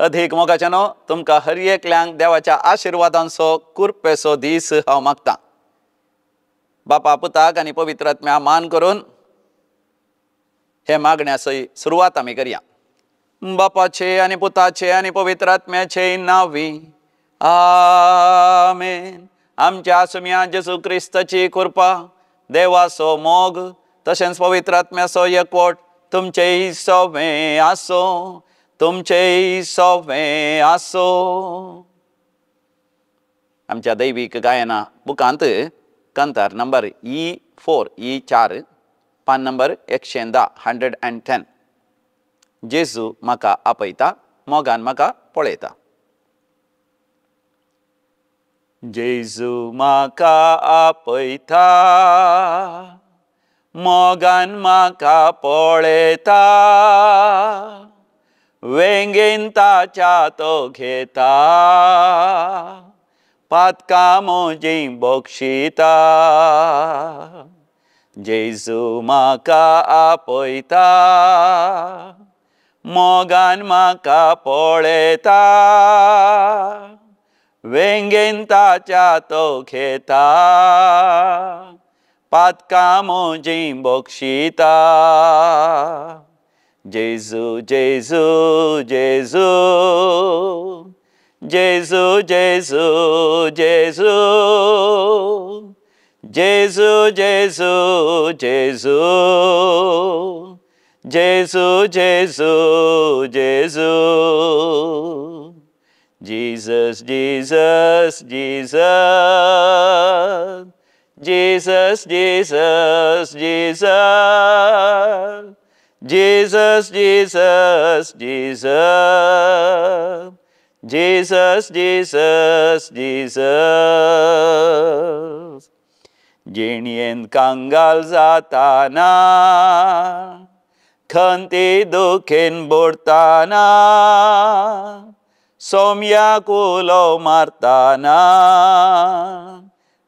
अधीक मोगाच्यानो तुमकां हर एकल्यांक देवाच्या आशिर्वादांचो कुरपेचो दीस हांव मागतां। बापा पुताक आनी पवित्र आत्म्या मान करून हे मागण्याची सुरवात आमी करया। बापाचे आनी पुताचे आनी पवित्र आत्म्याचे नांवी आमेन। आमच्या सुम्या जेजू क्रिस्ताची कृपा, देवाचो मोग तशेंच पवित्र आत्म्याचो एकवट तुमचेय सवें आसो, तुमचेय सवें आसो। आमच्या दैवीक गायना बुकांत कांतार नंबर E4 E4 पान नंबर 110 110। जेजू म्हाका आपयता, मोगान म्हाका पळयता। जेजू म्हाका आपयता, मोगान म्हाका पळयता, वेंगेन ताच्या तो घेता, पातकां म्हजीं बक्षिता। जेजू म्हाका आपयता, मोगान म्हाका पळयता, वेंगेन ताच्या तो घेता, पातकां म्हजीं बक्षिता। जेजू जेजू जेजू जेजू जेजू जेजू जेजू जेजू जेजू जेजू जेजू जेजू। Jesus Jesus Jesus Jesus Jesus Jesus Jesus Jesus Jesus Jesus Jesus Jesus. जिणयेन कांगाल जाताना, खंती दुखेन बुडताना, सोम्याक उलो मारताना,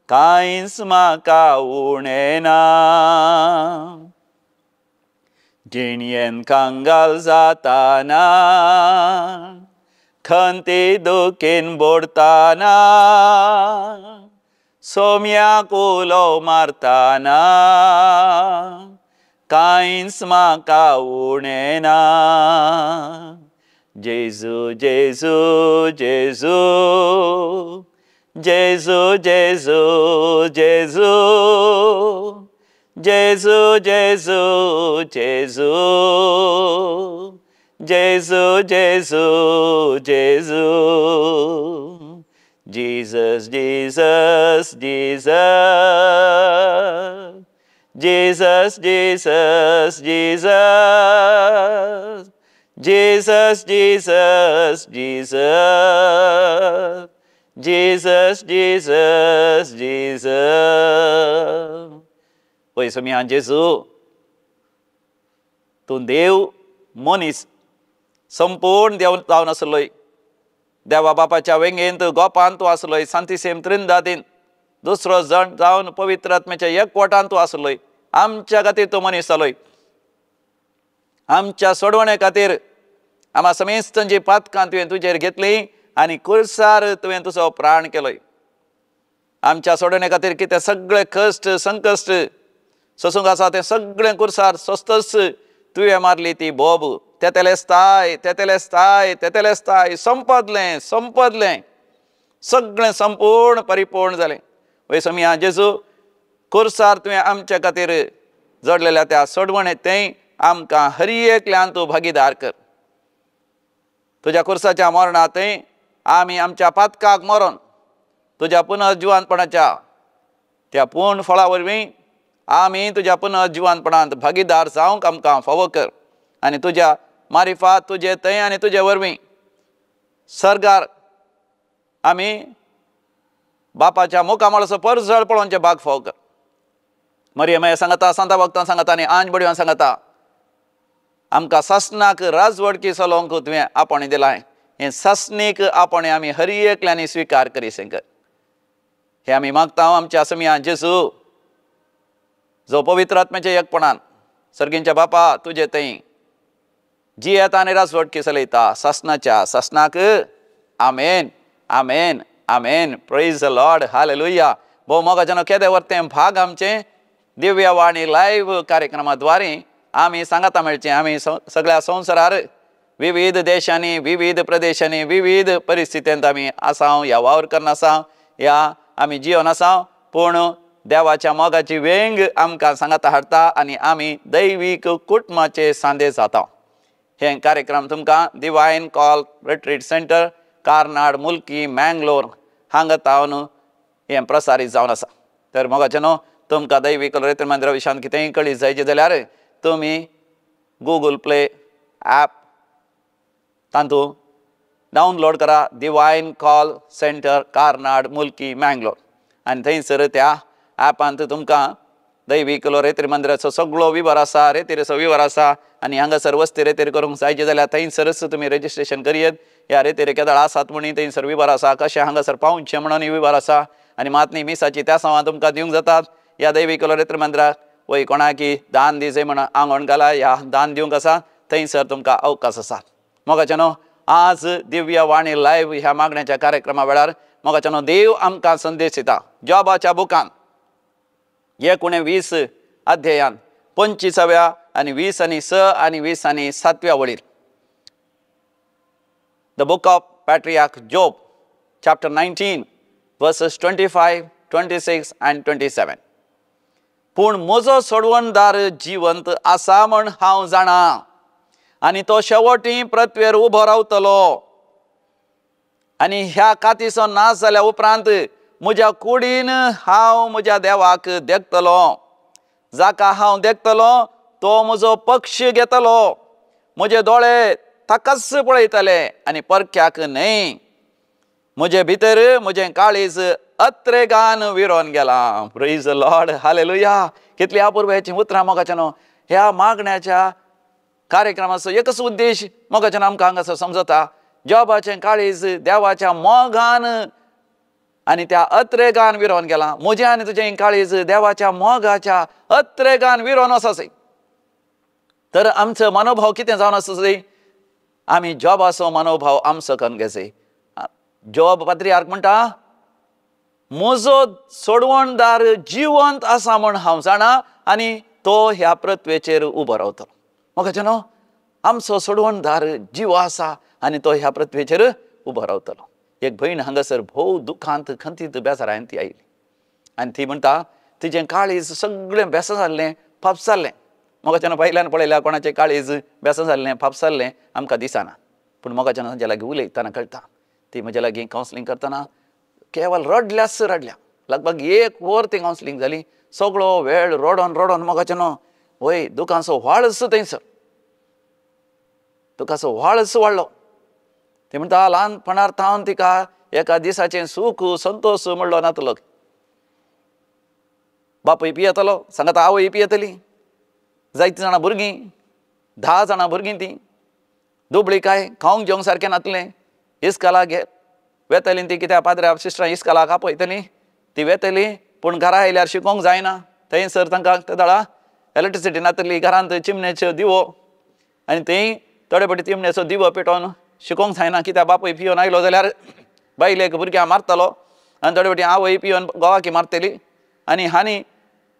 कांयच म्हाका उणें ना। जिणयेन कांगाल जाताना, खंती दुखेन बुडताना, सोम्याक उलो मारताना, कांयच म्हाका उणें ना। जेजू जेजू जेजू जेजू जेजू जेजू जेजू जेजू जेजू जेजू जेजू जेजू। Jesus Jesus Jesus Jesus Jesus Jesus Jesus Jesus Jesus Jesus Jesus Jesus. पळय सोम्या जेजू, तूं देव मनीस संपूर्ण देव जावन आसलोय। देवा बापाच्या वेंगेंत गोपान तूं आसलोय, सांतिसेम त्रिंदादीन दुसरो जण जावन पवित्र आत्म्याच्या एकवटान तूं आसलोय। आमच्या खातीर तूं मनीस जालोय, आमच्या सोडवणे खातीर आमा समेस्तांची पातकां तुवें तुजेर घेतली आनी कुर्सार तुवें तुजो प्राण केलोय। आमच्या सोडवणे खातीर कितें सगळे कश्ट संकश्ट सोसूंक आसा तें सगळें कुर्सार सोसतच तुवें मारली ती बोब। तेतेलेस्ताय तेतेलेस्ताय तेतेलेस्ताय, संपदलें संपदलें, सगळें संपूर्ण परिपूर्ण जालें। वय सोम्या जेजू, कुर्सार तुवें आमच्या खातीर जोडलेल्या त्या सोडवणे तें आमकां हर एकल्यान तूं भागीदार कर। तुज्या कुर्साच्या मरणांत आमी आमच्या पातकाक मरोन तुज्या पुनर्जिवानपणाच्या त्या पूर्ण फळा वरवीं आमी तुज्या पुनर्जिवानपणांत भागीदार जावंक आमकां फावो कर आनी तुज्या मारिफात तुजे थंय आनी तुजे वरवीं सर्गार आमी बापाच्या मुखामळाचो परजळ पळोवचे भाग फावो कर। मरियम सांगता, सांता भक्तां सांगता आनी आंज बडवां सांगता, आमकां सासणाक राजवडकी चलोवंक तुवें आपणे दिलां। हें सासणीक आपणे आमी हर एकल्यांनी स्विकार करी शंकर। हे आमी मागता आमच्या समिया जेजू, जो पवित्र आत्म्याच्या एकपणान सर्गींच्या बापा तुजे थंय जियेता आनी राजवटकी चलयता सासणाच्या सासणाक. आमेन, आमेन, आमेन. Praise the Lord, hallelujah. भोव मोगाच्यानो, केदें वर्तें भाग आमचें दिव्यवाणी लायव्ह कार्यक्रमा द्वारे आमी सांगाता मेळचें. आमी सगळ्या संवसारार विविध देशांनी, विविध प्रदेशांनी, विविध परिस्थितींत आमी आसा, ह्या वावर करना आसा, ह्या आमी जिवन आसा. पूण देवाच्या मोगाची वेंग आमकां सांगाता हाडटा आनी आमी दैवीक कुटुंबाचे सांदे जाता. हे कार्यक्रम तुमकां divine call retreat centre, Karnad, Mulki, Mangalore हांगा तावन हें प्रसारीत जावन आसा. तर मोगाचें न्हू, तुमकां दैवीक रेत्र मंदिरा विशयान कितेंय कळीत जायचें जाल्यार तुमी गुगल प्ले ॲप तातूंत डावनलोड करा, divine call centre Karnad, Mulki, Mangalore. आनी थंयसर त्या ॲपांत तुमकां दैवीक रेत्री मंदिराचो सगळो विवर आसा, रेतीरेचो विवर आसा. आनी हांगासर वस्ती रेतीर करूंक जायचे जाल्यार थंयसरच तुमी रेजिस्ट्रेशन करयेत. ह्या रेतीर केदळ आसात म्हणून थंयसर विवर आसा, कशें हांगासर पावचें म्हणून विवर आसा. आनी मात न्ही मिसाची त्या सवां तुमकां दिवंक जातात. ह्या दैवीक रेत्र मंदिराक वय कोणाकी दान दिवचें म्हणून आंगण घाला, ह्या दान दिवंक आसा, थंयसर तुमकां अवकाश आसा. मोगाचें न्हू, आज दिव्यवाणी लायव्ह ह्या मागण्याच्या कार्यक्रमा वेळार मोगाचें न्हू देव आमकां संदेश दिता. जॉबाच्या बुकान 19 अध्यायान 25व्या आनी 20 आनी 6 आनी 20 आनी 7व्या वळीर, the book of patriarch Job chapter 19 verses 25, 26 and 27. पूण म्हजो सोडवणदार जिवंत आसा म्हण हांव जाणा आनी तो शेवटी पृथ्वेर उबो रावतलो. आनी ह्या कातीचो नाश जाल्या उपरांत म्हज्या कुडीन हांव म्हज्या देवाक देखतलो. जाका हांव देखतलो तो म्हजो पक्ष घेतलो. म्हजे दोळे ताकाच पळयतले आनी परक्याक न्हय. म्हजे भितर म्हजें काळीज अत्रेगान विरोन गेलां. Praise the Lord, hallelujah. कितली अपुरबायेचीं उतरां मोगाचें न्हू. ह्या मागण्याच्या कार्यक्रमाचो एकच उद्देश मोगाचें आमकां हांगासर समजता, जॉबाचें काळीज देवाच्या मोगान आनी त्या अत्रेगान विरोन गेलां. म्हजें आनी तुजें काळीज देवाच्या मोगाच्या अत्रेगान विरोन आसा. तर आमचो मनोभाव कितें जावन आसा, आमी जॉबाचो मनोभाव आमचो करून घेवचो. जॉब पात्रियार्क म्हणटा, म्हजो सोडवणदार जिवंत आसा म्हण हांव जाणा आनी तो ह्या पृथ्वेचेर उबो रावतलो. मोगाचें न्हू, आमचो सोडवणदार जीव आसा आनी तो ह्या पृथ्वेचेर उबो रावतलो. एक भयण हांगासर भोव दुखांत खंतीत बेजारान ती आयली आनी ती म्हणटा तिजें काळीज सगळें बेसां जाल्लें, फापसाल्लें. मोगाचें न्हू, पयल्यान पळयल्यार कोणाचें काळीज बेसां जाल्लें, फापसाल्लें आमकां दिसना. पूण मोगाचें न्हू, तांच्या लागीं उलयतना कळटा. ती म्हज्या लागीं कावन्सिलींग करतना केवल रडल्याच रडल्या. लगभग 1 वर ती कावन्सिलींग जाली. सगळो वेळ रडोन रडोन मोगाचें न्हू, वय दुखांचो व्हाळच थंयसर, दुखाचो व्हाळच वाडलो. ती म्हणटा ल्हानपणार थावन तिका एका दिसाचें सूख संतोश म्हणलो नातलो. बापूय पियेतलो, सांगता आवय पियेतली, जायतीं जाणां भुरगीं, 10 जाणां भुरगीं तीं दुबळी काय खावंक जेवंक सारकें नातलें. इस्कालाक वेतली ती, कित्याक पाद्र्या सिस्टरां इस्कालाक आपयतली, ती वेतली. पूण घरा आयल्यार शिकोवंक जायना. थंयसर तांकां तेदळा इलेक्ट्रिसिटी नातली, घरांत चिमणेच्यो दिवो आनी थंय थोडे फावटी चिमणेचो दिवो पेटोवन शिकोवंक जायना. कित्याक बापूय पिवन आयलो जाल्यार बायलेक भुरग्यांक मारतलो आनी थोडे फावटी आवय पिवन घोवाकी मारतली. आनी हानी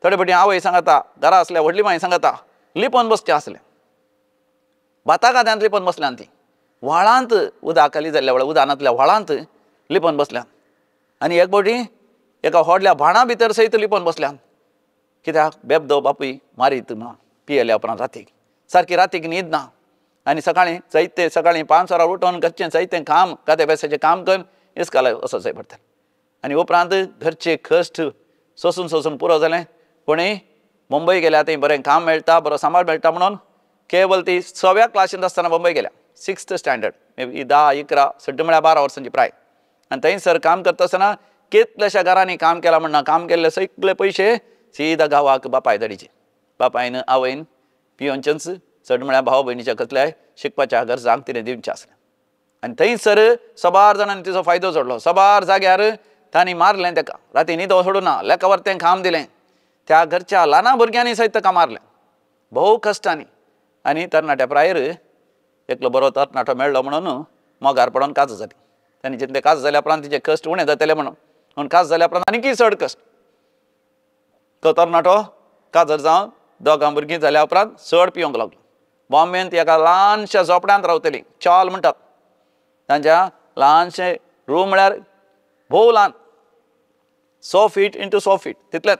थोडे फावटी आवय सांगता, घरा आसल्या व्हडली माय सांगता, लिपोवन बसचें आसलें, भाता खात्यांत लिपोवन बसल्यान ती व्हाळांत उदक खाली जाल्ल्या वेळार उदकांतल्या व्हाळांत लिपोवन बसल्यान. आनी एक फावटी एका व्हडल्या भाणा भितर सयत लिपोवन बसल्यान. कित्याक बेबदो बापूय मारीत म्हणून पियेल्या उपरांत रातीक सारकी रातीक न्हीद ना. आनी सकाळीं जायते सकाळीं 5 वरां उठोवन घरचें जायतें काम गादे बेसाचें काम करून इस्कालाक वचोंक जाय पडटा. आनी उपरांत घरचे कश्ट सोसून सोसून पुरो जालें. कोणूय मुंबय गेल्या थंय बरें काम मेळटा, बरो सांबाळ मेळटा म्हणून केवल ती 6व्या क्लासींत आसतना मुंबय गेल्या, 6th standard, may be 10, 11, सड्ड म्हळ्यार 12 वर्सांची प्राय. आनी थंयसर काम करता आसतना कितल्याश्या घरांनी काम केलां म्हणना, काम केल्ले सगळे पयशे सीधा गांवाक बापाय धाडीचे. बापायन आवयन पियोनचेंच चड म्हळ्यार भाव भयणीच्या कसल्याय शिकपाच्या गरजांक तिणें दिवचें आसलें. आनी थंयसर सबार जाणांनी तिचो फायदो जोडलो. सबार जाग्यार तांणी मारलें ताका, राती न्हिदो सोडूना, लेका वरतें काम दिलें. त्या घरच्या ल्हाना भुरग्यांनी सयत ताका मारलें भोव कश्टांनी. आनी तरणाट्या प्रायर एकलो बरो तरणाटो मेळ्ळो म्हणून मोगार पडोन काज जाली. तांणी जितले काज जाल्या उपरांत तिचे कश्ट उणें जातले म्हणून, पूण काज जाल्या उपरांत आनीकय चड कश्ट. तो तरणाटो काजर जावन दोगां भुरगीं जाल्या उपरांत चड पिवंक लागलो. बॉम्बेंत एका ल्हानशा झोपड्यांत रावतली, चॉल म्हणटात तांच्या ल्हानशें रूम म्हळ्यार भोव ल्हान, 100 फीट इंटू 100 फीट तितलेंच,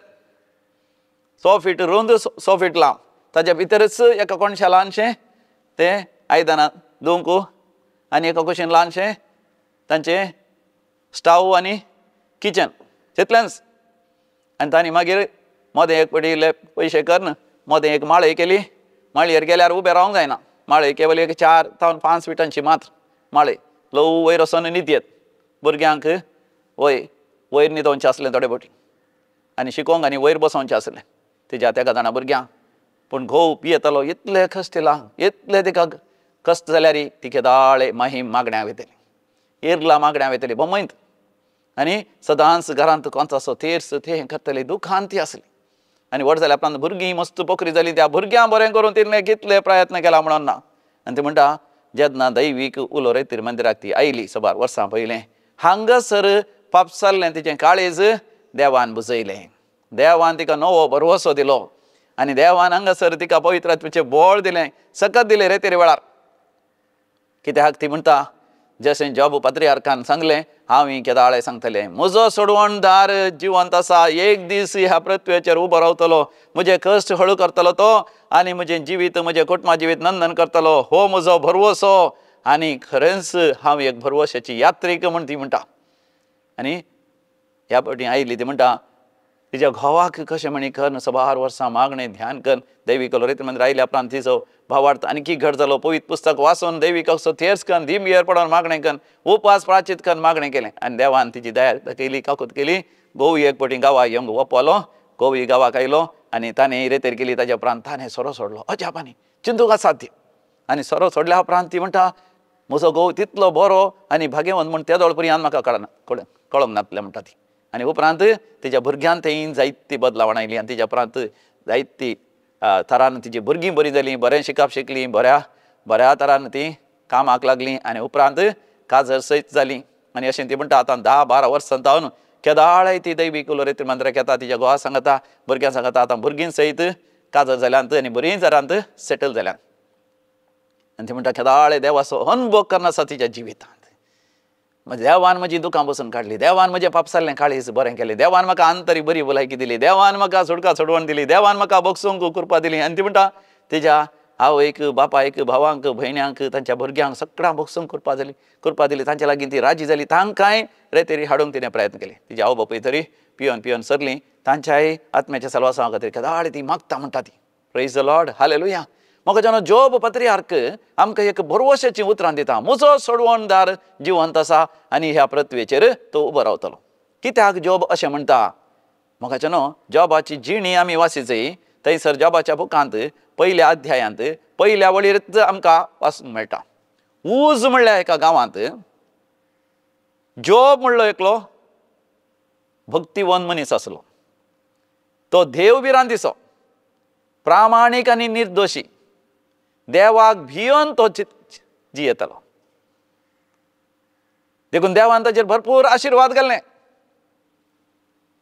100 फीट रुंद 100 फीट लांब. ताच्या भितरच एका कोणशा ल्हानशें तें आयदनां धुवंक आनी एका कुशीन ल्हानशें तांचें स्टाव आनी किचन तितलेंच. आनी तांणी मागीर मदें एक पटी इल्ले पयशे करून मदें एक माळय केली. माळयेर गेल्यार उबें रावंक जायना, माळय केवल एक 4 जावन 5 फिटांची मात्र माळय, ल्हवू वयर वचून न्हीद येत भुरग्यांक वय वयर न्हिदोवचें आसलें थोडे फावटी आनी शिकोवंक आनी वयर बसोवचें आसलें तिज्या तेका जाणा भुरग्यांक. पूण घोव पियेतालो, इतले कश्ट येला, इतले तिका कश्ट जाल्यार ती केदाळे माही मागण्या वयतली, इरला मागण्या वयतली बोमयत आनी सदांच घरांत कोंचासो तेर्स ते करतली, दुखान ती आसली. आनी व्हड जाल्या उपरांत भुरगीं मस्त पोखरी जाली, त्या भुरग्यां बरें करून तिणें कितले प्रयत्न केला म्हणून ना. आनी ती म्हणटा जेन्ना दैवीक उलो रेतीर मंदिराक ती आयली सबार वर्सां पयलें, हांगासर पापसाल्लें तिचें काळीज देवान बुजयलें, देवान तिका नवो भरवसो दिलो आनी देवान हांगासर तिका पवित्र आत्म्याचें बळ दिलें, सकत दिलें रेतीर वेळार. कित्याक ती म्हणटा जशें जॉब पात्रियार्कान सांगलें, हांव केदाळे सांगतलें म्हजो सोडवणदार जिवंत आसा, एक दीस ह्या पृथ्वेचेर उबो रावतलो, म्हजें कश्ट हळू करतलो तो आनी म्हजें जिवीत म्हजें कुटुंबा जिवीत नंदन करतलो, हो म्हजो भरवसो आनी खरेंच हांव एक भरवशाची यात्रीक म्हण ती म्हणटा. आनी ह्या फावटी आयली ती म्हणटा तिच्या घोवाक कशें म्हणी करून सबार वर्सां मागणें ध्यान करून दैवीक लोरेत मंदिर आयल्या उपरांत तिचो भावार्थ आनीकी घट जालो. पवित्र पुस्तक वाचून दैवीक असो थेर्स करून दिमयेर पडोन मागणें करून उपास प्राचीत करून मागणें केलें आनी देवान तिची दया केली, काकूत केली. गोवी एक पटी गांवाक येवंक वपलो, गोवी गांवाक आयलो आनी ताणें रेतेर केली. ताच्या उपरांत ताणें सोरो सोडलो अजापांनी, चिंतूंक असाध्य. आनी सोरो सोडल्या उपरांत ती म्हणटा म्हजो घोव तितलो बरो आनी भाग्यवंत म्हूण त्या दोळपर्यंत म्हाका कळना कळोंक नातलें म्हणटा ती. आनी उपरांत तिच्या भुरग्यान थंय जायती बदलावण आयली आनी तिच्या उपरांत जायती थरान तिची भुरगीं बरीं जालीं, बरें शिकप शिकलीं, बऱ्या बऱ्या तरान ती कामाक लागलीं आनी उपरांत काजर सयत जालीं. आनी अशें ती म्हणटा आतां 10-12 वर्सां जावन केदाळय ती दैवीक उलोरेत मंदिराक येता, तिच्या घोवा सांगता, भुरग्यां सांगता, आतां भुरगीं सयत काजर जाल्यांत आनी बरीं जारांत सेटल जाल्यांत. आनी ती म्हणटा केदाळे देवाचो अनुभव करना आसा तिच्या जिवितांत. देवान म्हजी दुकां बसून काडली, देवान म्हजें पापसाल्लें काळीज बरें केलें, देवान म्हाका आंतरी बरी भलायकी दिली, देवान म्हाका सुटका सोडवण दिली, देवान म्हाका बगसूंक कृपा दिली. आनी ती म्हणटा तिज्या आवयक, बापायक, भावांक, भयण्यांक, तांच्या भुरग्यांक सगळ्यांक बगसूंक कृपा जाली, कृपा दिली. तांच्या लागीं ती राजी जाली, तांकांय रेतेरी हाडूंक तिणें प्रयत्न केले. तिजी आवय बापूय तरी पिवन पिवन सरलीं, तांच्याय आत्म्याच्या सलवासां खातीर केदाळे ती मागता म्हणटा ती. प्रेज the Lord, hallelujah. म्हाका जेन्ना जोब पत्रियार्क आमकां एक भरवशाचीं उतरां दिता, म्हजो सोडवणदार जिवंत आसा आनी ह्या पृथ्वेचेर तो उबो रावतलो. कित्याक जोब अशें म्हणटा? म्हाका जेन्ना जोबाची जिणी आमी वाचिजय थंयसर जोबाच्या बुकांत पयल्या अध्यायांत पयल्या वळीर आमकां वाचूंक मेळटा. ऊज म्हणल्या एका गांवांत जोब म्हणलो एकलो भक्तिवन मनीस आसलो. तो देव भिरांतीचो, प्रामाणीक आनी निर्दोशी, देवाक भियोन तो जियेतालो. देखून देवान ताचेर भरपूर आशिर्वाद घाल्ले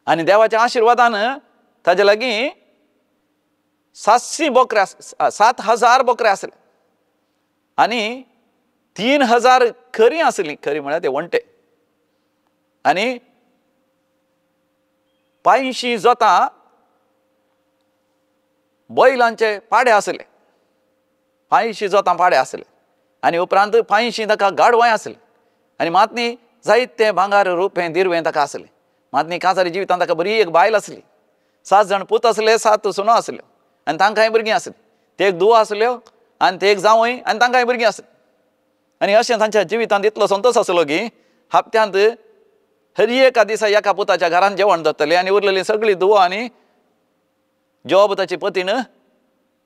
आनी देवाच्या आशिर्वादान ताजे लागीं 700 बोकरे, 7000 बोकरे आसले आनी 3000 खरी आसली, खरी म्हळ्यार ते वण्टे, आनी 500 जोतां बैलांचे पाडे आसले, 500 जोतां पाडे आसले आनी उपरांत 500 ताका गाडवांय आसली आनी मातनी जायते भांगार, रुपें, दिरवें ताका आसलें. मातनी काजारी जिवितांत ताका बरी एक बायल आसली, 7 जाण पूत आसले, 7 सुनो आसल्यो आनी तांकांय भुरगीं आसलीं. ते एक धुवो आसल्यो आनी ते एक जावंय आनी तांकांय भुरगीं आसलीं. आनी अशें तांच्या जिवितांत इतलो संतोश आसलो की हप्त्यांत हर एका दिसा एका पुताच्या घरांत जेवण जातलें आनी उरलेली सगळी धुवो आनी जॉब ताची पतीन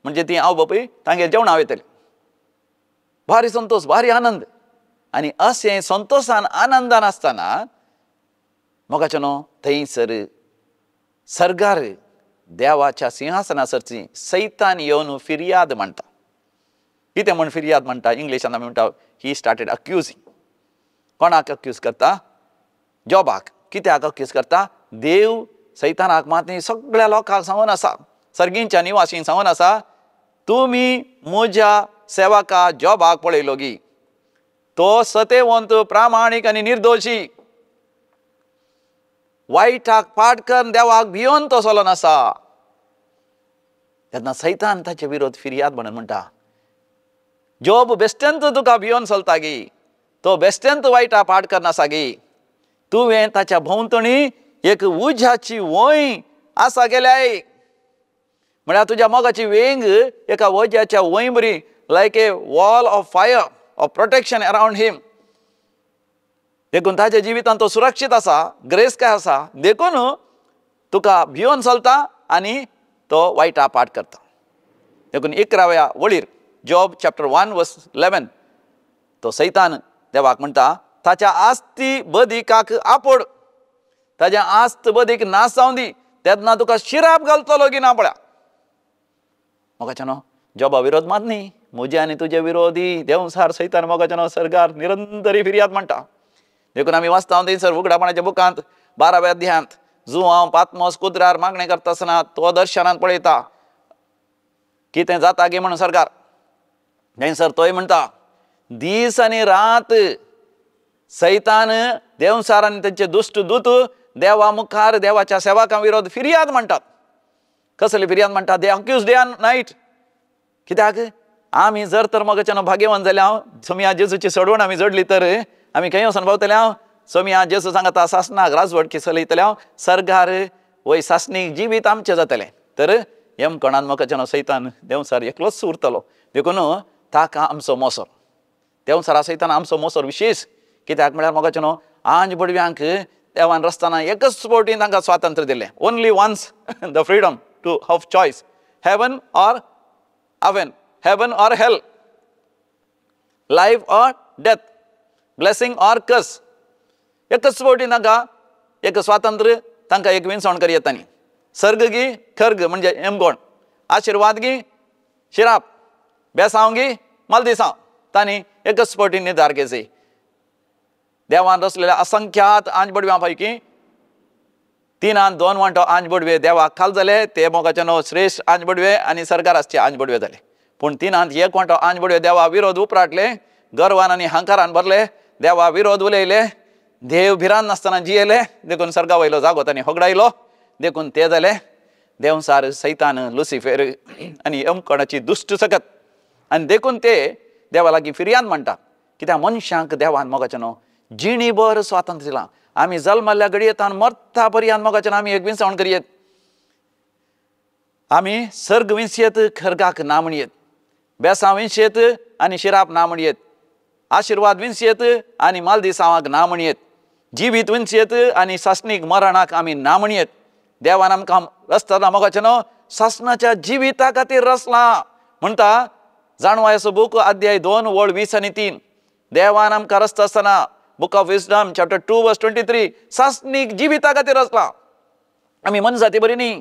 म्हणजे ती आवय बापूय तांगेर जेवणां वयतली. भारी संतोश, भारी आनंद. आनी अशें संतोशान आनंदान आसतना मोगाचें न्हू थंयसर सर्गार देवाच्या सिंहासना सरची सैतान येवन फिर्याद मांडटा. कितें म्हण फिर्याद म्हणटा? इंग्लिशान आमी म्हणटा ही स्टार्टेड अक्युजींग. कोणाक अक्यूज करता? जॉबाक. कित्याक अक्यूज करता? देव सैतानाक मात न्ही सगळ्या लोकांक सांगून आसा, सर्गींच्या निवासींक सांगून आसा, तुमी म्हज्या सेवका जॉबाक पळयलो गी, तो सतेवंत प्रामाणीक आनी निर्दोशी, वायटाक पाट करून देवाक भियोन तो चलोन आसा. तेन्ना सैतान ताचे विरोध फिर्याद म्हणून म्हणटा, जॉब बेश्टेंत तुका भियोन चलता गी, तो बेश्टेंत वायटा पाट करना आसा गी, तुवें ताच्या भोंवतणी एक उज्याची वंय आसा गेल्याय, म्हळ्यार तुज्या मोगाची वेंग एका वज्याच्या वंय बरी, like a wall of fire of protection around him. देखून ताच्या जिवितांत तो सुरक्षीत आसा, ग्रेस काय आसा, देखून तुका भियोन चलता आनी तो वायटा पाठ करता. देखून 11व्या वळीर जॉब चॅप्टर 1 वर्स 11 तो सैतान देवाक म्हणटा, ताच्या आस्ती बदीकाक आपोड, ताच्या आस्त बदीक नाश जावं दी, तेन्ना तुका शिराप घालतलो की ना पळया. मोगाच्यानो जॉबा विरोध मात न्ही, म्हजे आनी तुजे विरोधी देवसार सैतान मोगाच्यानो सरकार निरंतरी फिर्याद म्हणटा. देखून आमी वाचता थंयसर उगडापणाच्या बुकांत 12व्या अध्यायांत जुआंव पातमोस कुद्रार मागणें करता आसतना तो दर्शनांत पळयता कितें जाता गी म्हणून सरकार. थंयसर तोय म्हणटा, दीस आनी रात सैतान देवसार आनी तेंचे दुश्ट दूत देवा मुखार देवाच्या सेवकां विरोध फिर्याद म्हणटात. कसली फिर्याद म्हणटात? They accuse day and night. कित्याक? आमी जर तर मोगाच्यान भाग्यवान जाल्या हांव सोमया जेजूची सोडवण आमी जोडली तर आमी खंय वचून पावतले हांव? सोमया जेजू सांगता सासणाक राजवटकी चलयतले हांव, सर्गार वय सासणीक जिवीत आमचें जातलें. तर यमकणान मोगाच्यान सैतान देंवसार एकलोच उरतलो. देखून ताका आमचो मोसर, देंवसारा सैतान आमचो मोसर विशेश. कित्याक म्हळ्यार मोगाच्यानो आंज बडव्यांक देवान रस्ताना एकच फावटी तांकां स्वातंत्र्य दिलें, only once the freedom to have choice, heaven or oven, heaven or hell, life or death, blessing or curse. एकच फावटी तांकां एक स्वातंत्र्य, तांकां एक विनसवण करी येता न्ही. सर्ग गी खर्ग म्हणजे यमगोण, आशिर्वाद गी शिराप, बेसांव गी मालदिसांव, तांणी एकच फावटी निर्धार केली. देवान रचलेल्या असंख्यात आंज बडव्यां पैकी 3 2 वांटो आंज बडवे देवाक खाल जाले, ते मोगाचे नो श्रेश्ठ आंज बडवे आनी सरकार आसचे आंज बडवे जाले. पूण 3 1 वांटो आंज बडवे देवा विरोध उपराटले, गर्वान आनी हंकारान भरले, देवा विरोध उलयले, देव भिरान नासतना जियेले, देखून सर्गा वयलो जागो तांणी होगडायलो. देखून ते जाले देवसार सैतान लुसिफेर आनी यमकणाची दुश्ट सकत. आनी देखून ते देवा लागीं फिर्याद म्हणटा, कित्याक मनशांक देवान मोगाचे न्हू जिणीभर स्वातंत्र्य दिलां. आमी जल्मल्ल्या घडयेतान मरता पर्यंत मोगाच्यान आमी एक विनसवण करयेत, आमी सर्ग विनसयेत खर्गाक ना म्हणयेत, बेसांव विनसयेत आनी शिराप ना म्हणयेत, आशिर्वाद विनसयेत आनी मालदिसांवाक ना म्हणयेत, जिवीत विनसयेत आनी सासणीक मरणाक आमी ना म्हणयेत. देवान आमकां रचतना मोगाचें न्हू सासणाच्या जिविता खातीर रचलां म्हणटा जाणवायचो बूक अध्याय 2 वळ 20 आनी 3. देवान आमकां रचता आसतना book of wisdom chapter 2 verse 23 सासणीक जिविता खातीर रचलां. आमी मनजाती बरी न्ही,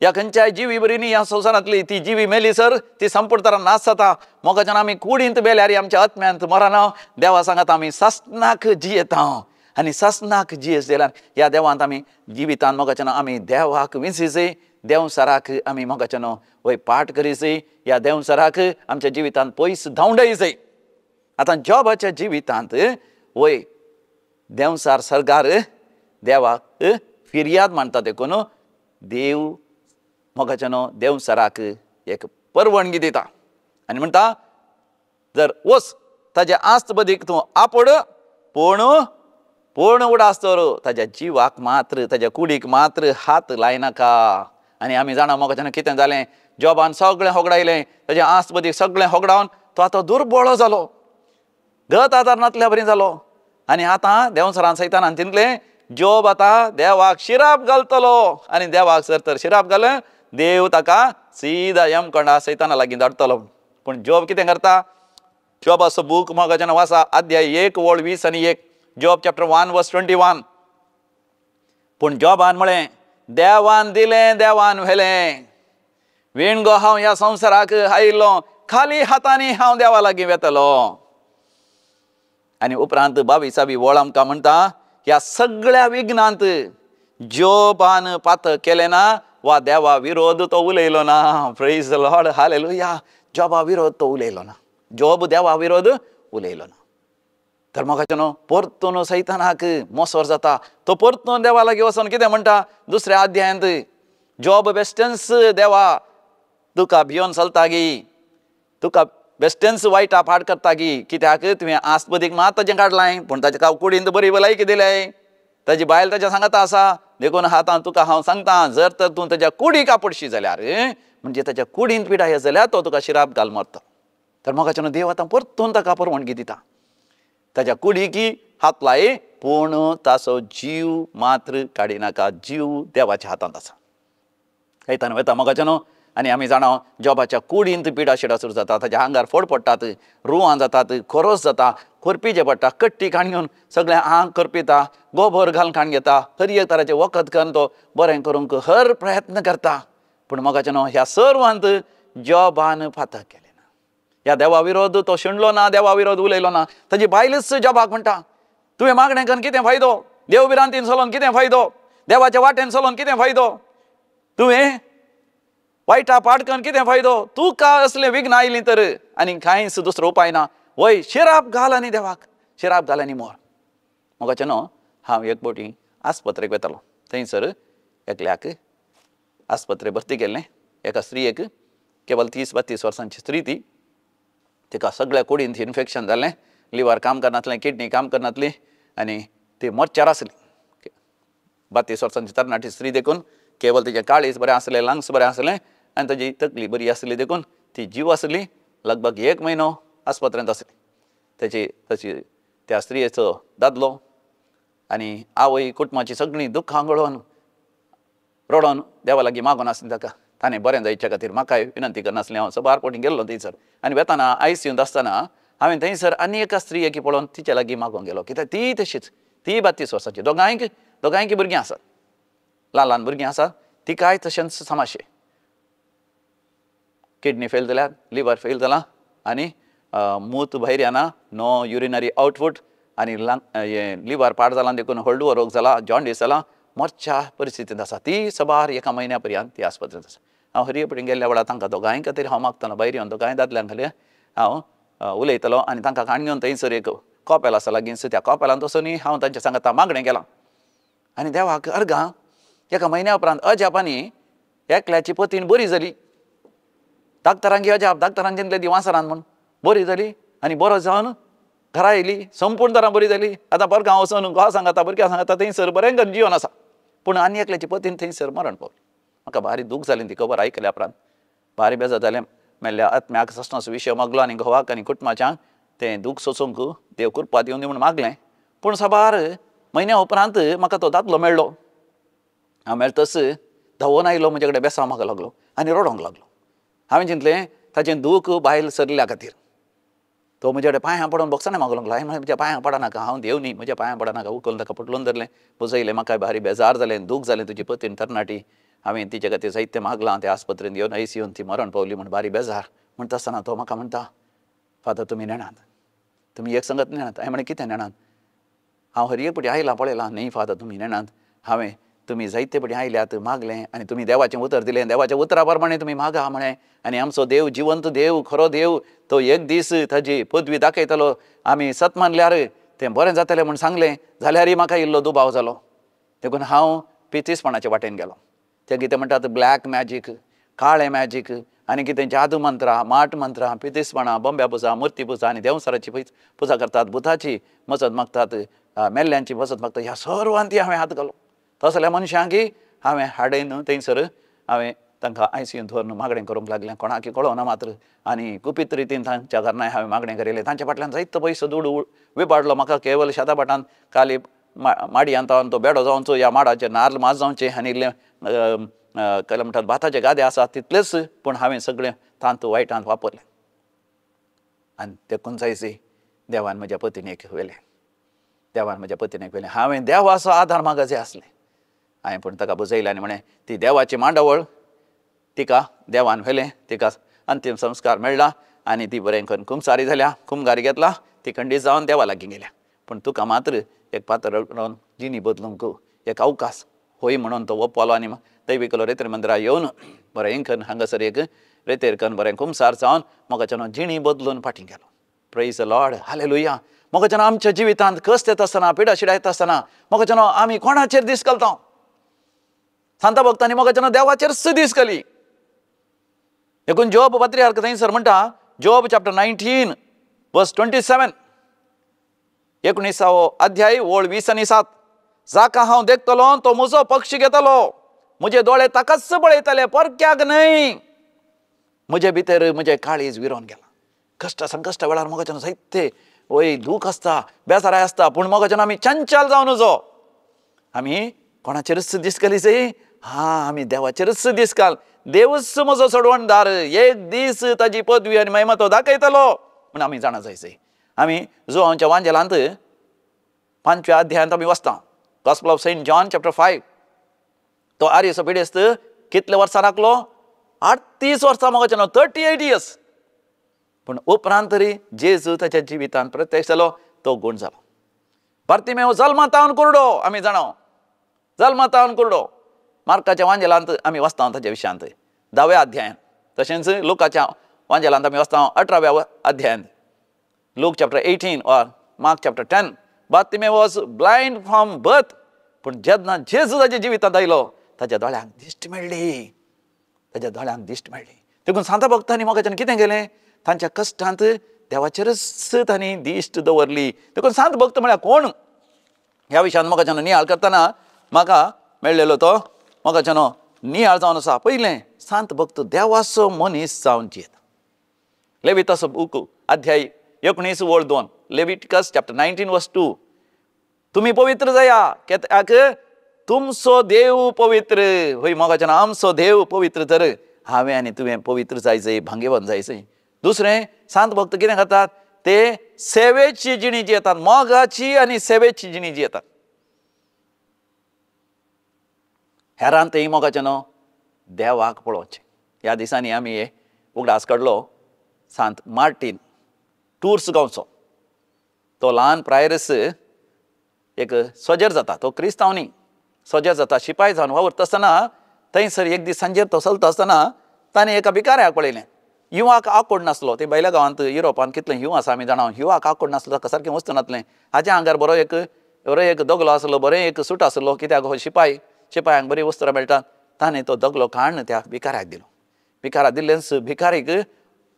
ह्या खंयच्याय जिवी बरी न्ही ह्या संवसारांतली, ती जिवी मेली सर ती संपूर्ण नाश जाता. मोगाच्यान आमी कुडींत बेल्यार आमच्या आत्म्यांत मरना. देवा सांगात आमी सासणाक जियेता आनी सासणाक जियेस जाल्यार ह्या देवांत आमी जिवितान मोगाच्यान आमी देवाक विंसीसय, देवसाराक आमी मोगाच्यान वय पाठ करीसय, ह्या देवसाराक आमच्या जिवितांत पयस धांवडायसय. आतां जॉबाच्या जिवितांत वय देवसार सरकार देवाक फिर्याद मानता, देखून देव मोगाच्यान देवसाराक एक परवानगी दिता आनी म्हणटा, जर वच ताजे आस्त बदीक तूं आपोड, पूण पूण उडास तर ताज्या जिवाक मात्र ताज्या कुडीक मात्र हात लायनाका. आनी आमी जाणा मोगाच्यान कितें जालें, जॉबान सगळें होगडायलें, ताजें आस्त बदीक सगळें होगडावन तो आतां दुर्बळो जालो, गत आदार नातल्या बरी जालो. आनी आतां देवसरान सैतानान चिंतलें जोब आतां देवाक शिराप घालतलो, आनी देवाक सर तर शिराप घालें देव ताका सीधा यमकंडा सैताना लागीं धाडटलो. पूण जोब कितें करता? जोबाचो बूक मोगाच्यान वाचा अध्याय 1 वळ 20 आनी 1, जोब चॅप्टर 1 वर्स 21. पूण जोबान म्हळें, देवान दिलें देवान व्हेलें, विणगो हांव ह्या संवसाराक आयिल्लो, खाली हातांनी हांव देवा लागीं वेतलो. आनी उपरांत 22वी वळ आमकां म्हणटा, ह्या सगळ्या विघ्नांत जोबान पातक केलें ना वा देवा विरोध तो उलयलो ना. Praise the Lord, hallelujah. Joba विरोध तो उलयलो ना, जोब देवा विरोध उलयलो ना. तर मोगाचें न्हू परतून सैतानाक मोसोर जाता, तो परतून देवा लागीं वचोन कितें म्हणटा दुसऱ्या अध्यायांत, जोब बेश्टेंच देवा तुका भियोन चलता गी, तुका बेश्टेंच वायटा फाट करता गी, कित्याक तुवें आस्पदीक मात ताजें काडलां पूण ताच्या कुडीन बरी भलायकी दिल्याय, ताजी बायल ताज्या सांगाता आसा, देखून आतां तुका हांव सांगता जर तर तूं ताज्या कुडीक आपडशी जाल्यार, म्हणजे ताज्या कुडींत पिडा येत जाल्यार तो तुका शिराप घाल मरता. तर मोगाचें न्हू देव आतां परतून ताका परवानगी दिता, ताज्या कुडीकी हात लाय पूण ताचो जीव मात्र काडिनाका, जीव देवाच्या हातांत आसा. सैतान वता मोगाचें न्हू आनी आमी जाणा जोबाच्या कुडींत पिडा शिडा सुरू जाता, ताज्या आंगार फोड पडटात, रुवां जातात, खोरोस जाता, खोरपीचें पडटा, कट्टी काण घेवन सगळें आंग करपिता, गोबर घालून काण घेता, हर एक तराचें वखद करून तो बरें करूंक हर प्रयत्न करता. पूण मोगाचें न्हू ह्या सर्वांत जोबान फातक केलें ना, ह्या देवा विरोध तो शिणलो ना, देवा विरोध उलयलो ना. ताजी बायलच जोबाक म्हणटा, तुवें मागणें करून कितें फायदो, देव भिरांतीन चलोन कितें फायदो, देवाच्या वाटेन चलोन कितें फायदो, तुवें वायटा पाड करून कितें फायदो, तुका असलें विघ्न आयलीं तर आनी कांयच दुसरो उपाय ना, वय शिराप घाल आनी देवाक शिराप घाल आनी मोर. मोगाचें न्हू हांव एक बोटी आस्पत्रेक वेतालो, थंयसर एकल्याक आस्पत्रे भरती केल्लें, एका स्त्रियेक, केवल 30-32 वर्सांची स्त्री ती, तिका सगळ्या कुडींत इन्फेक्शन जालें, लिवर काम करनासलें, किडनी काम करनासली आनी ती मोर्चार आसली. 32 वर्सांची तरणाटी स्त्री देखून केवल तिचें काळीज बरें आसलें, लंग्स बरें आसलें आनी ताजी तकली बरी आसली देखून ती जीव आसली. लगभग 1 म्हयनो आस्पत्रेंत आसली. ताची तशी त्या स्त्रियेचो दादलो आनी आवय कुटुंबाची सगळीं दुख्खां गळोवन रडोन देवा लागीं मागून आसली ताका, ताणें बरें जायच्या खातीर म्हाकाय विनंती करनासलें. हांव सबार फावटी गेल्लो थंयसर आनी वेताना आयसीयूंत आसतना हांवें थंयसर आनी एका स्त्रियेक पळोवन तिच्या लागीं मागूंक गेलो, कित्याक ती तशीच, ती 32 वर्सांची, दोगांयक भुरगीं आसात, ल्हान ल्हान भुरगीं आसात, तिकाय तशेंच समाशे, किडनी फेल जाल्या, लिवर फेल जाला आनी मूत भायर येना, नो युरिनरी आउटपुट आनी हें लिवर पाड जाला देखून हळडुवो रोग जाला, जॉन्डीस जाला, मोर्च्या परिस्थितींत आसा. ती सबार एका म्हयन्या पर्यंत ती आस्पत्रेंत आसा. हांव हरये पटीन गेल्ल्या वेळार तांकां दोगांय खातीर हांव मागतालो, भायर येवन दोगांय दादल्यांक खाली हांव उलयतलो आनी तांकां काण घेवन थंयसर एक कॉपेल आसा लागींच, त्या कॉपेलांत वचून हांव तांच्या सांगाता मागणें केलां आनी देवाक अर्गां. एका म्हयन्या उपरांत अजापांनी एकल्याची पतीण बरी जाली, डाक्टरांक अजाप, डाक्टरान चिंतलें ती वासरान म्हूण, बरी जाली आनी बरो जावन घरा येयली, संपूर्ण तरां बरी जाली. आतां बरगांव वचून घोवा सांगाता भुरग्यां सांगाता थंयसर बरें करून जिवन आसा. पूण आनी एकल्याची पतीन थंयसर मरण पावली. म्हाका भारी दूख जाली ती खबर आयकल्या उपरांत, भारी बेजार जालें. मेल्ल्या आत्म्याक ससनाचो विशय मागलो आनी घोवाक आनी कुटुंबाच्यांक तें दूख सोसूंक देव कृपा दिवन दी म्हूण मागलें. पूण साबार म्हयन्या उपरांत म्हाका तो दादलो मेळ्ळो. हांव मेळतच धांवून आयलो, म्हजे कडेन बेसांव म्हाका लागलो आनी रडोंक लागलो. हांवें चिंतलें ताचें दूख बायल सरल्या खातीर तो म्हजे कडेन पांयां पडोन बोगसाणें मागूंक लागलो. हांवें म्हणलें म्हज्या पांयां पडनाका, हांव देव न्ही, म्हज्या पांयां पडनाका. उखलून ताका पटलून धरलें, पुजयलें. म्हाका भारी बेजार जालें, दूख जालें तुजी पतीन तरणाटी, हांवें तिचे खातीर जायतें मागलां, त्या आस्पत्रेंत येवन आयस येवन ती मरण पावली म्हूण भारी बेजार. म्हणटा आसतना तो म्हाका म्हणटा, फादर तुमी नेणात, तुमी एक संगत नेणात. हांवें म्हणलें कितें नेणात, हांव हर एक पटी आयलां पळयलां. न्ही फादर तुमी नेणात, हांवें तुमी जायते पटी आयल्यात मागलें आनी तुमी देवाचें उतर दिलें, देवाच्या उतरा प्रमाणे तुमी मागा म्हळें आनी आमचो देव जिवंत देव, खरो देव, तो एक दीस ताजी पदवी दाखयतलो, आमी सत मानल्यार तें बरें जातलें म्हूण सांगलें. जाल्यारय म्हाका इल्लो दुबाव जालो, देखून हांव पितीसपणाचे वाटेन गेलो. ते कितें म्हणटात ब्लॅक मॅजीक, काळें मॅजीक आनी कितें जादू मंत्रां, माट मंत्रां, पितीसपणां, बोंब्या पुजा, मुर्ती पुजा आनी देवसराची पुजा करतात, भुताची मजत मागतात, मेल्ल्यांची मजत मागतात, ह्या सर्वांती हांवें हात घालो. तसल्या मनशांकी हांवें हाडून थंयसर हांवें तांकां आयसीयूंत व्हरून मागणें करूंक लागलें. कोणाकी कळोना मात्र आनी गुपीत रितीन तांच्या घरनाय हांवें मागणें केलें. तांच्या फाटल्यान जायतो पयसो दुडू विबाडलो म्हाका. केवल शेताभाटान खाली माडयांत तो बेडो जावचो, ह्या माडाचेर नार्ल मास जावचें आनी इल्लें कले म्हणटात भाताचे गादे आसात तितलेच, पूण हांवें सगळें तांत वायटांत वापरलें. आनी तेकून जायचे देवान म्हज्या पतीणेक व्हेलें, देवान म्हज्या पतीणेक व्हेलें. हांवें देवाचो आदार म्हाका जाय आसलें. हांवें पूण ताका बुजयलें आनी म्हणें ती देवाची मांडावळ, तिका देवान व्हेलें, तिका अंतीम संस्कार मेळ्ळा आनी ती बरें करून कुमसारी जाल्या, कुमगारी घेतला, ती खंडीत जावन देवा लागीं गेल्या. पूण तुका मात्र एक पात्र रावन जिणी बदलूंक एक अवकाश होय म्हणून तो ओपलो आनी दैविकलो रेतर मंदिरा येवन बरें करून हांगासर एक रेतेर करून बरें कुमसार जावन मोगाच्यानो जिणी बदलून फाटीं गेलो. Praise the Lord, hallelujah. मोगाच्यानो आमच्या जिवितांत कश्ट येता आसतना, पिडा शिडा येता आसतना मोगाच्यानो आमी कोणाचेर दीस घालता? सांता भक्तांनी मोगाच्यानो देवाचेरच दीस घाली. देखून जोब पत्रियार्क थंयसर म्हणटा, जोब चॅप्टर 19 वर्स 27, 19वो अध्याय ओळ 20 आनी 7, जाका हांव देखतलो तो म्हजो पक्षी घेतलो, म्हजे दोळे ताकाच पळयतले, परक्याक न्हय. म्हजे भितर म्हजें काळीज विरोन गेलां. कश्ट संकश्ट वेळार मोगाच्यानो जायते वय दूख आसता, बेजाराय आसता, पूण मोगाच्यानो आमी चंचल जावन नजो. आमी कोणाचेरच दीस घाली जाय? हा, आमी देवाचेरच दीस घाल. देवच म्हजो सोडवणदार, एक दीस ताजी पदवी आनी महिमा तो दाखयतलो म्हूण आमी जाणा जाय. आमी जो आमच्या वांजेलांत 5व्या अध्यायांत आमी वाचता, gospel of Saint John chapter 5, तो आर्यसो पिडेस्त कितले वर्सां राखलो? 38 वर्सां मोगाच्यानो, 38 इयर्स. पूण उपरांत तरी जेजू ताच्या जिवितांत प्रत्यक्ष जालो, तो गूण जालो. बार्तिमेव जल्मातावन कुरडो, आमी जाणा, जल्मातावन कुरडो. मार्काच्या वांजेलांत आमी वाचता ताच्या विशयांत 10व्या अध्यायांत, तशेंच लुकाच्या वांजेलांत आमी वाचता 18व्या अध्यायांत, Luke chapter 18 or Mark chapter 10. Bartimaeus was blind from birth. पूण जेन्ना जेजू ताच्या जिवितांत आयलो ताच्या दोळ्यांक दिश्ट मेळ्ळी, ताच्या दोळ्यांक दिश्ट मेळ्ळी. देखून सांता भक्तांनी मोगाच्यान कितें केलें? तांच्या कश्टांत देवाचेरच तांणी दिश्ट दवरली. देखून सांत भक्त म्हळ्यार कोण ह्या विशयान मोगाच्यान नियाळ करतना म्हाका मेळ्ळेलो तो मोगाच्यानो नियाळ जावन आसा. पयलें, सांत भक्त देवाचो मनीस जावन जियेता. लेविताचो बूक अध्याय 19 ओळ 2, लेविटिकस चॅप्टर 19 वर्स 2, तुमी पवित्र जाया कित्याक तुमचो देव पवित्र. होय मोगाच्यान आमचो देव पवित्र तर हांवें आनी तुवें पवित्र जायचें, भांगेवन जायचें. दुसरें, सांत भक्त कितें करतात? ते सेवेची जिणी जियेतात, मोगाची आनी सेवेची जिणी जियेतात. हेरान तेय मोगाच्यानो देवाक पळोवचें. ह्या दिसांनी आमी हे उगडास काडलो सांत मार्टीन टूर्स गांवचो. तो ल्हान प्रायरस एक सोजर जाता, तो क्रिस्तांव न्ही, सोजर जाता, शिपाय जावन वावुरता आसतना थंयसर एक दीस सांजेर तो चलता आसतना ताणें एका भिकाऱ्याक पळयलें. युवाक आकोड नासलो, ते भायल्या गांवांत युरोपांत कितलें ह्यू आसा आमी जाणा, युवाक आकोड नासलो, ताका सारकें वस्तू नासलें. हाज्या आंगार बरो एक दगलो आसलो, बरें एक सूट आसलो, कित्याक हो शिपाय, शिपायांक बरी वस्त्रां मेळटात. ताणें तो दगलो काडून त्या भिकाऱ्याक दिलो. भिकाऱ्याक दिल्लेंच भिकारीक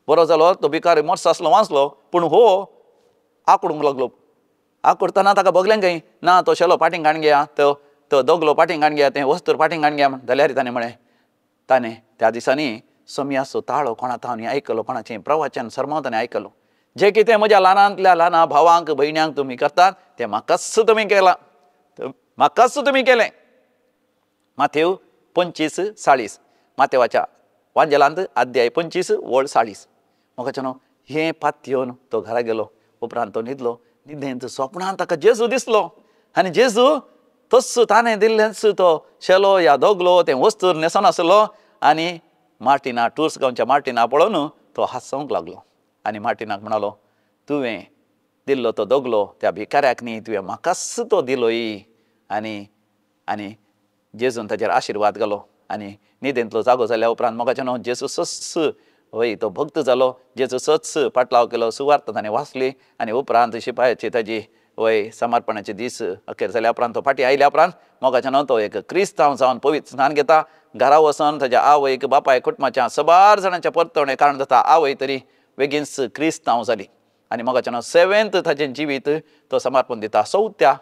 बरो जालो, तो भिकारी मोर्स आसलो वांचलो, पूण हो आकडूंक लागलो. आकुडतना ताका बगलें खंय ना, तो शेलो पाटींग काडून घेया, तो दगलो पाटींग काडून घेया, तें वस्तूर पाटींग काडून घेया. जाल्यार ताणें म्हळें, ताणें त्या दिसांनी सोमयाचो ताळो कोणा तांणी आयकलो, कोणाचें प्रवचन सरमाव ताणें आयकलो. जे कितें म्हज्या ल्हानांतल्या ल्हाना भावांक भयण्यांक तुमी करतात तें म्हाकाच तुमी केलां, म्हाकाच तुमी केलें. माथेव 25:40, माथेवाच्या वांजेलांत अध्याय 25 ओळ 40. मोगाच्यानो हें पातयेवन तो घरा गेलो. उपरांत तो न्हिदलो. न्हिदेंत सोपणान ताका जेजू दिसलो आनी जेजू तस्सो ताणें दिल्लेंच तो शेलो या दोगलो तें वस्तूर न्हेसोन आसलो आनी मार्टिना टूर्स गांवच्या मार्टिना पळोवन तो हांसोंक लागलो आनी मार्टिनाक म्हणालो, तुवें दिल्लो तो दोगलो त्या भिकाऱ्याक न्ही, तुवें म्हाकाच तो दिलोय. आनी आनी जेजून ताचेर आशिर्वाद घालो आनी न्हिदेंतलो जागो जाल्या उपरांत मोगाच्यानो जेजू सस हय तो भक्त जालो. जेजू सच पाटलाव केलो, सुवार्थ ताणें वाचली आनी उपरांत शिपायाची ताजी वय समर्पणाचे दीस अखेर जाल्या उपरांत तो फाटीं आयल्या उपरांत मोगाच्यानो तो एक क्रिस्तांव जावन पवित्र स्नान घेता. घरा वचून ताज्या आवयक बापाय कुटुंबाच्या सबार जाणांच्या परतवणे कारण जाता. आवय तरी बेगीनच क्रिस्तांव जाली आनी मोगाच्यानो 7th ताजें जिवीत तो समर्पण दिता. 4थ्या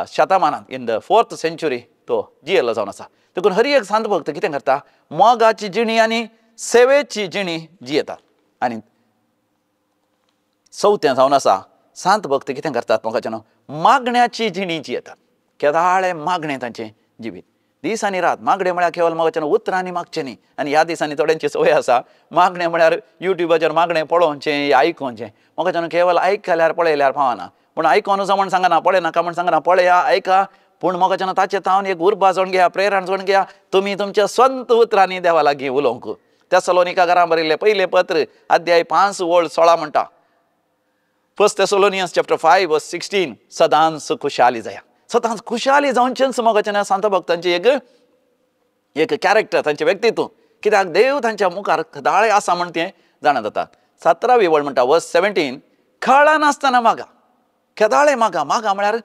शतमानांत इन the 4th century तो जियेल्लो जावन आसा. देखून हर एक सांत भक्त कितें करता, मोगाची जिणी आनी सेवेची जिणी जियेता. आनी 4थें जावन आसा सांत भक्त कितें करतात, मोगाच्यानो मागण्याची जिणी जियेतात. केदाळे मागणें तांचें जिवीत, दीस आनी रात मागणें म्हळ्यार केवल मोगाच्यानो उतरांनी मागचें न्ही. आनी ह्या दिसांनी थोड्यांची संवय आसा मागणें म्हळ्यार युट्यूबाचेर मागणें पळोवचें आयकोवचें. मोगाच्यानो केवल आयकल्यार पळयल्यार पावना, पूण आयकोन म्हण सांगना, पळयनाका म्हण सांगना, पळया आयका, पूण मोगाच्यानो ताचे तावन एक उर्बा जोड घेया, प्रेरणा जोड घेया, तुमी तुमच्या स्वंत उतरांनी देवा लागीं उलोवंक. तेसलोनिका घरां बरयल्लें पयलें पत्र अध्याय 5 ओळ 16 म्हणटा, 1 Thessalonians chapter 5 verse 16, सदांच खुशाली जाया. सदांच खुशाली जावचेंच मोगाचें सांत भक्तांचें एक एक कॅरेक्टर, तांचें व्यक्तित्व. कित्याक देव तांच्या मुखार खदाळे आसा म्हण तें जाणा जाता. 17वी वळ म्हणटा वर्स 17, खळा नासतना मागा, केदाळे मागा. मागा म्हळ्यार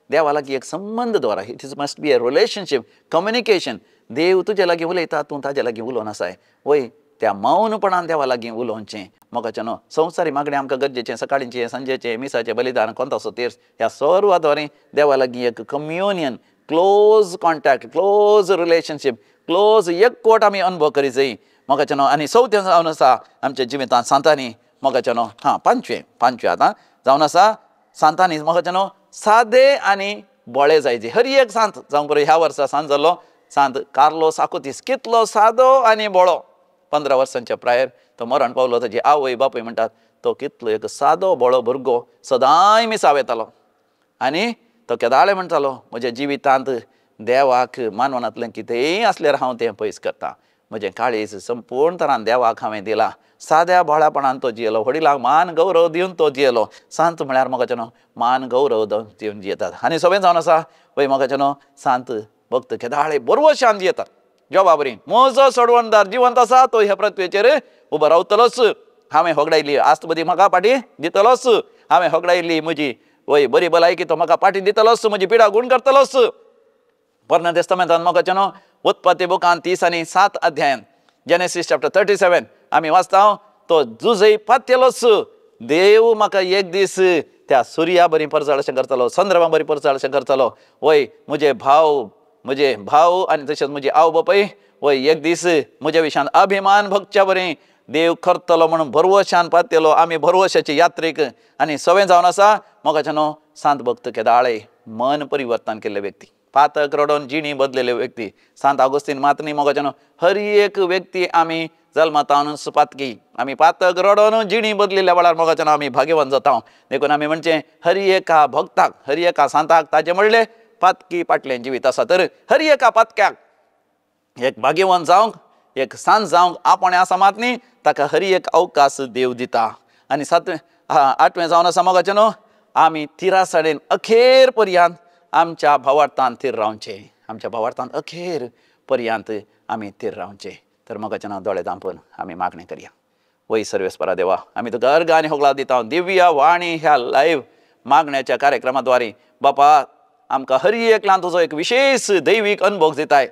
देवा लागीं एक संबंद दवरा. It is must be a relationship, communication. देव तुजे लागीं उलयता, तूं ताजे लागीं उलोवन आसाय वय, त्या मौनपणान देवा लागीं उलोवचें मोगाचें न्हू. संवसारी मागणें आमकां गरजेचें, सकाळींचें, सांजेचें, मिसाचें बलिदान, कोंतासो तीर्थ, ह्या सर्वाद्वारे देवा लागीं एक communion, close contact, close relationship, close एकवट आमी अनुभव करी जाय मोगाचें न्हू. आनी चवथें जावन आसा आमच्या जिवितांत सांतांनी मोगाचें न्हू, हां पांचवें आतां जावन आसा सांतांनी मोगाचें न्हू सादे आनी बोळे जायचे. हर एक सांत जावंक बरो, ह्या वर्सा सांत जाल्लो सांत कार्लोस आकुतीस, कितलो सादो आनी बोळो. 15 वर्सांच्या प्रायर तो मरण पावलो. ताजी आवय बापूय म्हणटात तो कितलो एक सादो बोळो भुरगो, सदांय मिसाव येतालो आनी तो केदाळे म्हणटालो म्हज्या जिवितांत देवाक मानवनांतलें कितेंय आसल्यार हांव तें पयस करता, म्हजें काळीज संपूर्ण तरान देवाक हांवें दिलां. साद्या बोळ्यापणान तो जियेलो, व्हडिलांक मान गौरव दिवन तो जियेलो. सांत म्हळ्यार मोगाचें न्हू मान गौरव दिवन जियेतात. आनी सगळें जावन आसा वय मोगाचें न्हू सांत भक्त केदाळे बरवशान जियेतात. जोबा बरी म्हजो सोडवणदार जिवंत आसा, तो ह्या पृथ्वेचेर उबो रावतलोच. हांवें होगडायली आस्त बदी म्हाका पाटी दितलोच, हांवें होगडायली म्हजी वय बरी भलायकी तो म्हाका पाटी दितलोच, म्हजी पिडा गूण करतलोच. पोरण्या तेस्तामेंतान मोगाचें न्हू उत्पत्ती बुकान 37 अध्यायान, जेनेसीस चॅप्टर 37 आमी वाचता, तो जुजय पात्यलोच देव म्हाका एक दीस त्या सुर्या बरी परजळ अशें करतलो, चंद्रमा बरी परजळ अशें करतलो. वय म्हजे भाव, म्हजे भाव आनी तशेंच म्हजी आवय बापूय वय एक दीस म्हज्या विशयान अभिमान भोगच्या बरी देव करतलो म्हणून भरवशान पात्यलो. आमी भरवशाचे यात्रीक आनी सवें जावन आसा मोगाचें न्हू सांत भक्त केदाळे मन परिवर्तन केल्ले व्यक्ती, पातक रडोवन जिणी बदलेले व्यक्ती. सांत आगोस्तीन मात न्ही मोगाचें न्हू, हर एक व्यक्ती आमी जल्मतावनूच पातकी, आमी पातक रडोवन जिणी बदलिल्ल्या वेळार मोगाचें न्हू आमी भाग्यवान जाता. देखून आमी म्हणचें हर एका भक्ताक, हर एका सांताक ताजें म्हणलें पातकी पाटलें जिवीत आसा. तर हर एका पातक्याक एक भाग्यवान जावंक, एक सांत जावंक आपणें आसा मात न्ही, ताका हर एक अवकाश देव दिता. आनी 8वें जावन आसा मोगाचें न्हू आमी थिरासाणेन अखेर पर्यंत आमच्या भावार्थान थीर रावचें, आमच्या भावार्थान अखेर पर्यंत आमी थीर रावचें. तर मोगाचें नांव दोळे धांपून आमी मागणें करया. वय सर्वेस्परा देवा, आमी तुका अर्घ आनी होगळा दिता दिव्य वाणी ह्या लायव्ह मागण्याच्या कार्यक्रमाद्वारे. बापा आमकां हर एकल्यान तुजो एक विशेष दैवीक अनुभव दिताय,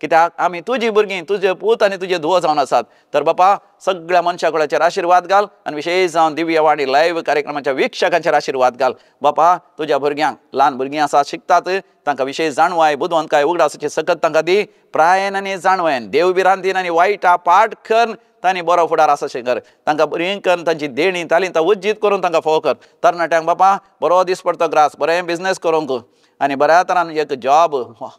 कित्याक आमी तुजी भुरगीं, तुजे पूत आनी तुजे धुवो जावन आसात. तर बापा सगळ्या मनशा कुळाचेर आशिर्वाद घाल आनी विशेष जावन दिव्य वाणी लायव्ह कार्यक्रमाच्या वीक्षकांचेर आशिर्वाद घाल. बापा तुज्या भुरग्यांक, ल्हान भुरगीं आसा शिकतात, तांकां विशेष जाणवाय, बुदवंतकाय, उगडासाची सकत तांकां दी. प्रायेन आनी जाणवायन, देव भिरांतीन आनी वायटा पाठ करून तांणी बरो फुडार आसा अशें कर. तांकां बरी करून तांची देणी तालिंतां उज्जीत करून तांकां फोव कर. तरणाट्यांक बापा बरो दीस पडतो ग्रास, बरें बिजनेस करूंक आनी बऱ्या तरान एक जॉब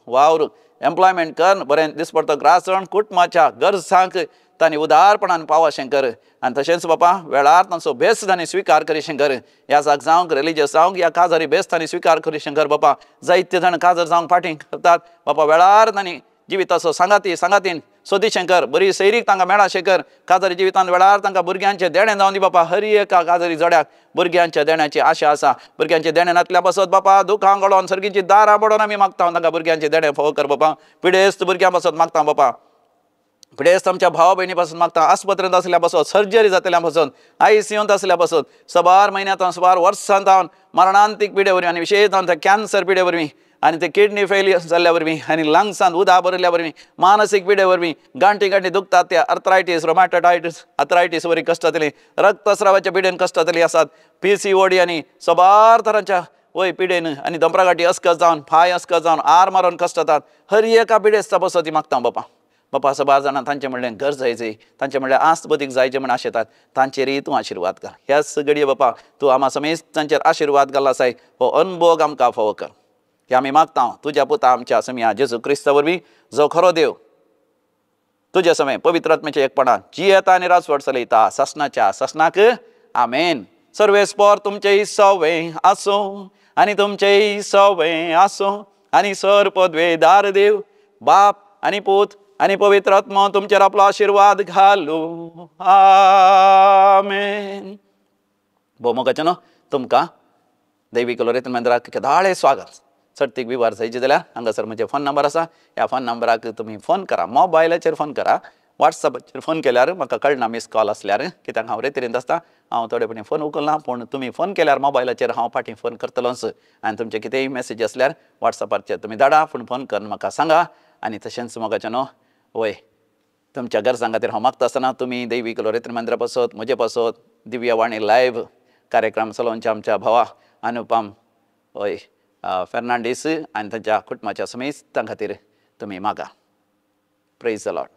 वावर एम्प्लॉयमेंट कर, बरें दीस पडतो ग्रास जावन कुटुंबाच्या गरजांक तांणी उदारपणान पाव अशें कर. आनी तशेंच बापा वेळार तांचो भेस तांणी स्विकार करी अशें कर. ह्या जाग जावंक रिलीजियस जावंक या काजारी भेस तांणी स्विकार करी अशें कर. बापा जायते जाण काजार जावंक फाटीं करतात, बापा वेळार तांणी जिविताचो सांगाती सांगातीन सोदी शंकर, बरी सैरीक तांकां मेळा शेकर. काजारी जिवितान वेळार तांकां भुरग्यांचें देणें जावन दी बापा. हर एका काजारी जोड्याक भुरग्यांच्या देण्याची आशा आसा. भुरग्यांचें देणें नातल्या पासत बापा दुखां गळोवन सर्गीची दारां बडोवन आमी मागता तांकां भुरग्यांचें देणें फोव कर बापा. पिडेस्त भुरग्यां पासत मागता बापा, पिडेस्त आमच्या भावा भयणी पासून मागता, आस्पत्रेंत आसल्या पासत, सर्जरी जातल्या पासून, आयसीयूंत आसल्या पासून, सबार म्हयन्यांत सुमार वर्सां जावन मरणांतीक पिडे वरवीं आनी विशेश जावन कॅन्सर पिडे वरवीं आनी ते किडनी फेलियर जाल्ल्या वरवीं आनी लंग्सान उदक भरिल्ल्या वरवीं, मानसीक पिडे वरवीं, गांठी गांठी दुखतात ते अर्थरायटीस, रोमॅटोटायटीस, अर्थरायटीस वरवीं कश्ट जातली, रक्तस्रावाच्या पिडेन कश्ट जातली आसात, PCOD आनी सबार तरांच्या वय पिडेन आनी दोंपरा गांठी अस्कत जावन, पांय अस्कत जावन, आर मारून कश्ट जातात. हर एका पिडेस्ता बसो ती मागता बापा. बापा सबार जाणां तांचें म्हणलें घर जायचें, तांचें म्हणलें आस्त बदीक जायचें म्हण आशेतात, तांचेरय तूं आशिर्वाद घाल. ह्याच घडये बापा तूं आमा समेस्त तांचेर आशिर्वाद घाल्ला आसाय, हो अनभोग आमकां फावो कर. हे आमी मागता तुज्या पुता आमच्या समिया जेजू क्रिस्ता वरवीं, जो खरो देव तुज्या समय पवित्र आत्म्याच्या एकपणान जियेता आनी राजवट चलयता ससनाच्या ससनाक. आमेन. सर्वेस्पर तुमचेय सवे आसूं आनी तुमचेय सवे आसूं आनी सर पदवेदार देव बाप आनी पूत आनी पवित्र आत्मो तुमचेर आपलो आशिर्वाद घालूं. आमेन. भोव मोगाचें न्हू तुमकां दैवीक लोरेत मंदिराक केदाळे स्वागत. चडतीक विवार जायचे जाल्यार हांगासर म्हजे फोन नंबर आसा, ह्या फोन नंबराक तुमी फोन करा, मोबायलाचेर फोन करा. वॉट्सएपाचेर फोन केल्यार म्हाका कळना मिस कॉल आसल्यार, कित्याक हांव रेतिरींत आसता, हांव थोडे फावटी फोन उखलना, पूण तुमी फोन केल्यार मोबायलाचेर हांव फाटीं फोन करतलोच. आनी तुमचे कितेंय मॅसेज आसल्यार वॉट्सएपाचेर तुमी धाडा, पूण फोन करून म्हाका सांगा. आनी तशेंच मोगाचें न्हू वय तुमच्या गरजां खातीर हांव मागता आसतना तुमी दैवीक लोरेत मंदिरा पासत, म्हजे पासत, दिव्यवाणी लायव्ह कार्यक्रम चलोवच्या आमच्या भावा अनुपम वय फेर्नांडीस आनी तांच्या कुटुंबाच्या समेस्तां खातीर तुमी मागा. Praise the Lord.